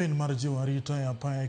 Kampen mar jiwo arita e apaya e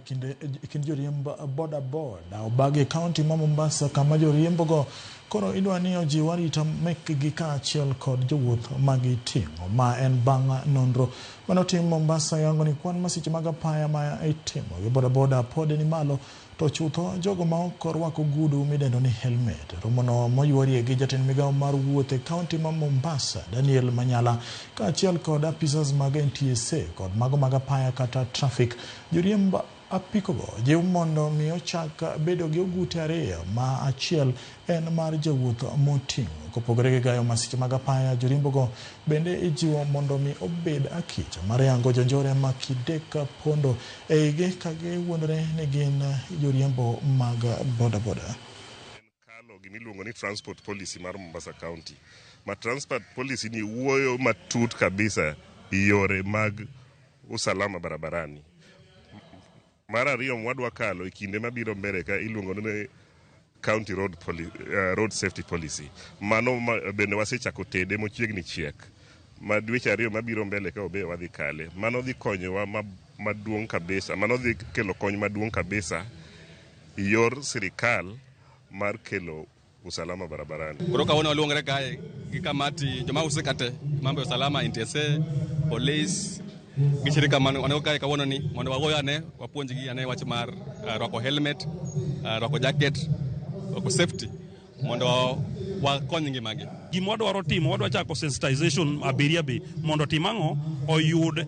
kind joriemb boda boda obagi e kaunti ma Mombasa, kama joriembogo koro idwa ni ojiw arita mekgi kaachiel kod jowuoth ma giting'o. Ma en bang' nonro manotim Mombasa yango ni kwan masiche mag apaya ma itimo gi boda boda pod ni malo, to chutho jogo ma ok orwako ogudu midendo ni helmet. Romono moyuorie gi jatend migawo mar wuoth e kaunti ma Mombasa, Daniel Manyala, kaachiel kod apisas mag NTSA kod mago mag apaya kata traffic. Joriemb apikogo jiw mondo mi ochak bedo gi ogute ariyo, ma achiel en mar jawuoth moting'o. Kopogore gi gayo masiche mag apaya, joriembogo bende ijiwo mondo mi obed akicha mar yango jonjore ma kidek pondo eigi ka giwuondore ni gin joriembo mag bodaboda. Kalo gimiluongo ni transport policy mar Mombasa County. Ma transport policy ni wuoyo matut kabisa yore mag usalama barabarani. Mar ariyo mwadwa kalo e kinde mabiro mbele ka iluongo ni county road safety policy. Mano bende wasechako tede mochiegni chiek. Ma dweche 2 mabiro mbele ka obe wadhi kale. Mano dhi konyowa maduong' kabisa. Mano dhi kelo kony maduong' kabisa yor sirikal mar kelo usalama barabarani. Koro kawuono waluongore kae gi kamati joma husika te mambo ya usalama, NTSA, police gi shirika man wan kae kawuono ni mondo wagoyo ane, wapuonjgi ane wach mar rwako helmet, rwako jacket, rwako safety mondo wakony ngimagi. Gima wadwaro timo, wadwa chako sensitization abiria be mondo otim ang'o, oyud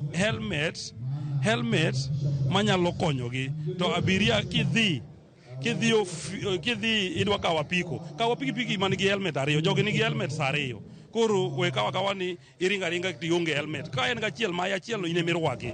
helmet manyalo konyogi. To abiria kidhi idwa kawo apiko, kawo pikipiki man gi helmet ariyo. Jogi nigi helmets ariyo, koro we kawa kawa ni iringo aringa to ionge helmet. Ka en gachiel, ma achiel no in emirwaki.